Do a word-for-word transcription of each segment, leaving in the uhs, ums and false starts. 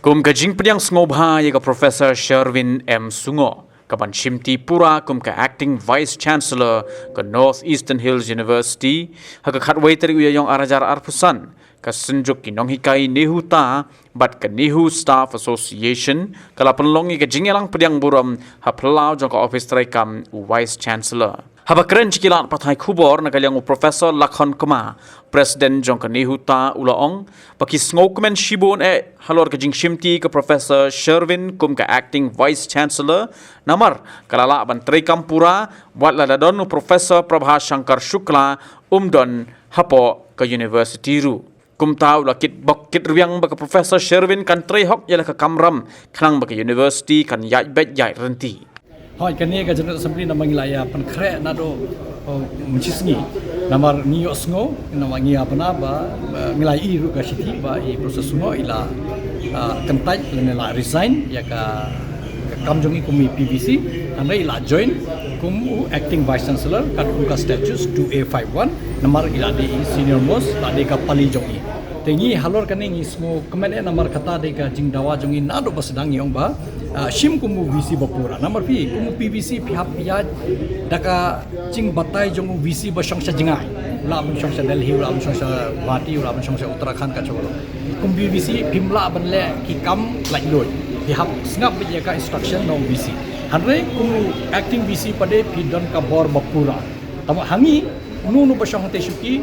Kum ka jingpdiang sngewbha ïa ka Professor Sherwin M Sungoh, ka ban shimti pura kum ka Acting Vice Chancellor ka North Eastern Hills University, ha ka khatwei tarik u Ïaïong ar hajar arphew san, ka Synjuk ki Nonghikai NEHUTA bad ka NEHU Staff Association ka la pynlong ïa ka jingïalang pdiang burom ha phyllaw jong ka ophis treikam u Vice Chancellor. Haba kren sha ki lad pathai khubor na ka liang u Professor Lakhon Kma, President jong ka NEHUTA, u la ong ba ki sngewkmen shibun eh halor ka jingshimti ka Professor Sherwin kum ka Acting Vice Chancellor, namar ka la lah ban treikam pura wat la da don u Professor Prabha Shankar Shukla um don hapoh ka university ruh. Kumta u la kitbok kitrwiang ba ka Professor Sherwin kan trei hok ïa la ka kamram, khnang ba ka university kan ïaid beit ïaid ryntih. Hooid, kane ka General Assembly namar ngi la ïa pynkhreh naduh, oh, mynshisngi. Namar ngi ïohsngew, namar ngi ïa bna ba, ba ngi la ïohi ruh ka shithi ba i Professor Sungoh i la, ah, kyntait lane la resign ïa ka, ka kam jong i kum i P V C, hynrei i la join kum u Acting Vice Chancellor kat kum ka Statutes two A five one, namar i la dei i senior most, la dei ka pali jong i. Te ngi halor kane ngi sngewkmen eh namar kata dei ka jingdawa jong i naduh ba sdang, ngi ong ba, ah, shim kum u V C ba pura. Namar phi kum u P V C phi hap ïaid da ka jingbatai jong u V C ba shong sha jngai. U lah ban shong sha Delhi, u lah ban shong sha Guwahati, u lah ban shong sha Uttarakhand, ka jong u. Kum u V C phim lah ban leh ki kam laitluid. Phi hap sngap beit ïa ka instruction na u V C. Hynrei kum u Acting V C pat de phi don ka bor ba pura. Tangba ha ngi, uno uno ba shong hangtei shuki,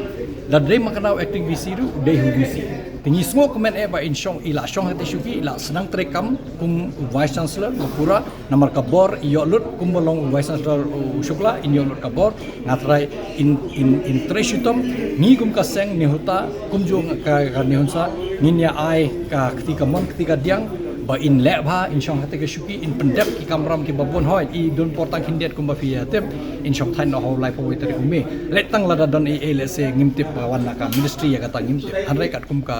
lada dei ma kane u Acting V C ruh u dei u V C. Te ngi sngewkmen eh ba in shong, i la shong hangtei shuki, i la sdang treikam kum u Vice Chancellor ba pura, namar ka bor i ïoh lut kum ba long u Vice Chancellor u Shukla, in ïoh lut ka bor. Nga trai in, in, in trei shitom, ngi kum ka seng NEHUTA, kumjuh ka, ka NEHUNSA, ngin ïa ai ka kti kamon kti kadiang ba in leh bha, in shong hangtei ka shuki, in pyndep ki kamram kiba bun. Hooid, i don por tang khyndiat kumba phi ïa tip, in shong thait noh ha u laiphew wei tarik u May. Leh tang lada don ei ei, lehse ngim tip ba wan na ka ministry ïa kata ngim tip. Hynrei katkum ka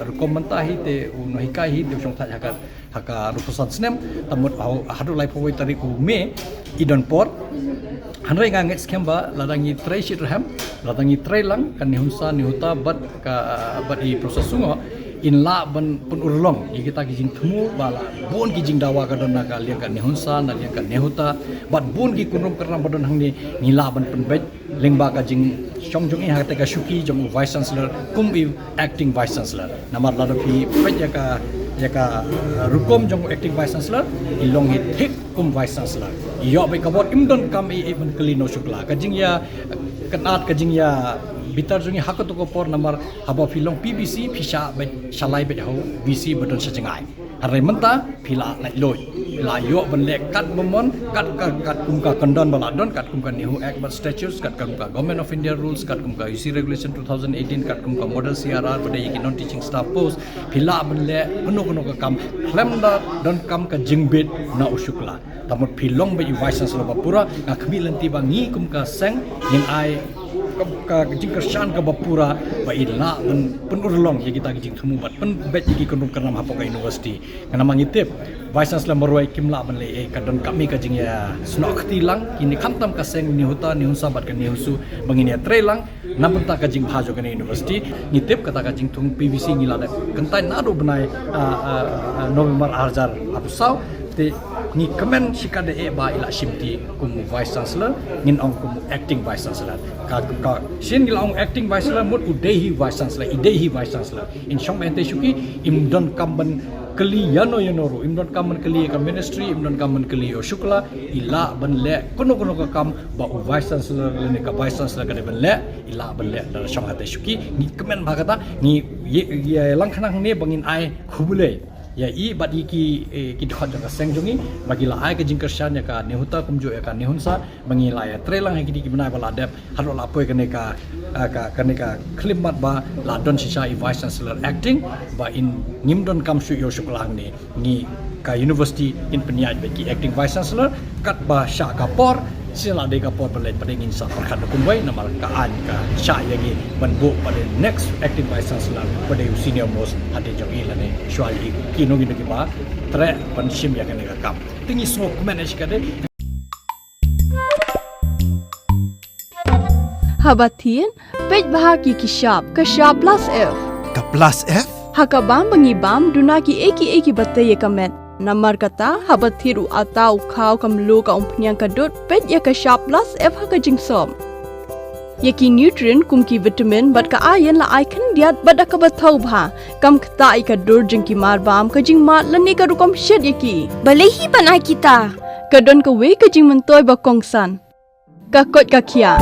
rukom mynta hi te u nonghikai hi te u shong thait ha ka, ha ka arphew san snem, te mut ha u, haduh laiphew wei tarik u May i don por. Hynrei nga ngeit skhem ba lada ngi trei shitrhem, lada ngi trei lang, ka NEHUNSA, NEHUTA bad ka, bad i Professor Sungoh, in lah ban pynurlong ïa kita ki jingthmu ba la bun ki jingdawa ka don na ka liang ka NEHUNSA, na liang ka NEHUTA, bad bun ki kynrum kynram ba don hangne, ngi lah ban pynbeit lyngba ka jingshong jong i hangtei ka shuki jong u Vice Chancellor kum i Acting Vice Chancellor. Namar lada phi peit ïa ka, ïa ka, uh, rukom jong u Acting Vice Chancellor, i long hi thik kum Vice Chancellor. I ïoh beit ka bor, im don kam ei ei ban kylli na u Shukla. Ka jingïa, ka nat ka jingïa bitar jong i ha kato ka por namar haba phi long P V C phi shah beit, shalai beit ha u V C ba don sha jngai. Hynrei mynta phi la laitluid. Phi la ïoh ban leh katba mon, kat, kat, katkum ka kyndon ba la don, katkum ka NEHU Act bad Statutes, katkum ka Government of India Rules, katkum ka U C Regulation two thousand eighteen, katkum ka Model C R R ba dei ïa ki non teaching staff post. Phi lah ban leh kano kano ka kam khlem da donkam ka jingbit na u Shukla. Te mut phi long beit i Vice Chancellor ba pura, nga khmih lynti ba ngi kum ka seng ngin ai ka, ka jingkyrshan kaba pura ba in lah ban pynurlong ïa kita ki jingthmu bad pynbeit ïa ki kynrum kynram hapoh ka university. Namar ngi tip Vice Chancellor marwei kim lah ban leh ei ei, ka don kane ka jingïasnoh kti lang. Kine khamtam ka seng NEHUTA, NEHUNSA bad ka NEHUSU ba ngin ïa trei lang na bynta ka jingbha jong kane university. Ngi tip kata ka jingthung P V C ngi la dep kyntait naduh bnai, ah, ah, ah, November ar hajar arphew saw. Te ngi kmen shikatdei eh ba i la shimti kum u Vice Chancellor, ngin ong kum u Acting Vice Chancellor. Ka, ka, shisien ngi la ong Acting Vice Chancellor, mut u dei hi Vice Chancellor, i dei hi Vice Chancellor. In shong hangtei shuki, im donkam ban kylli ïano ïano ruh, im donkam ban kylli ïa ka ministry, im donkam ban kylli ïa u Shukla, i lah ban leh kano kano ka kam ba u Vice Chancellor lane ka Vice Chancellor ka dei ban leh, i lah ban leh da la shong hangtei shuki. Ngi kmen bha kata, ngi ïa, ïa lang khnang ne ba ngin ai khublei ïa i bad ïa ki, eh, ki dkhot jong ka seng jong i ba ki la ai ka jingkyrshan ïa ka NEHUTA kumjuh ïa ka NEHUNSA, ba ngi la ïa trei lang ha kine ki bnai ba la dep, haduh la poi kane ka, ah, ka, kane ka khyllipmat ba la don shisha i Vice Chancellor Acting, ba in ngim donkam shuh ïa u Shukla hangne. Ngi ka university ngin pynïaid beit ki Acting Vice Chancellor katba shah ka por. Shisien la dei ka por ban leit pat de ngin sa pyrkhat da kumwei, namar ka aiñ ka shah ïa ngi ban buh pat de next Acting Vice Chancellor ba dei u senior most hadien jong i lane shuwa ïa i, kino kino kiba treh ban shim ïa kane ka kam. Te ngi sngewkmen eh shikatdei. Haba thied, peit bha ki khyndiat, ka khyndiat plus F. Ka plus F? Ha ka bam ba ngi bam, duna ki ei ki ei ki ba tei ïa ka met. Namar kata, haba thied u atta u khaw ka mluh ka umphniang ka dud, peit ïa ka shap plus F ha ka jingsop. Ïa ki nutrient kum ki vitamin bad ka iron la ai khyndiat bad da kaba thaw bha. Kam ktah ïa ka dur jong ki mar bam, ka jingmad lane ka rukom shet ïa ki. Balei hi ban ai kita? Ka don kawei ka jingmyntoi ba kongsan. Ka koit ka khiah.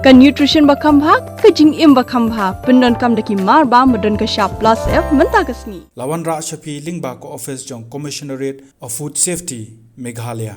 Ka nutrition ba kham bha, ka jingim ba kham bha. Pyndonkam da ki mar bam ba don ka shap plus F mynta ka sngi. La wanrah sha phi lyngba ka office jong Commissionerate of Food Safety, Meghalaya.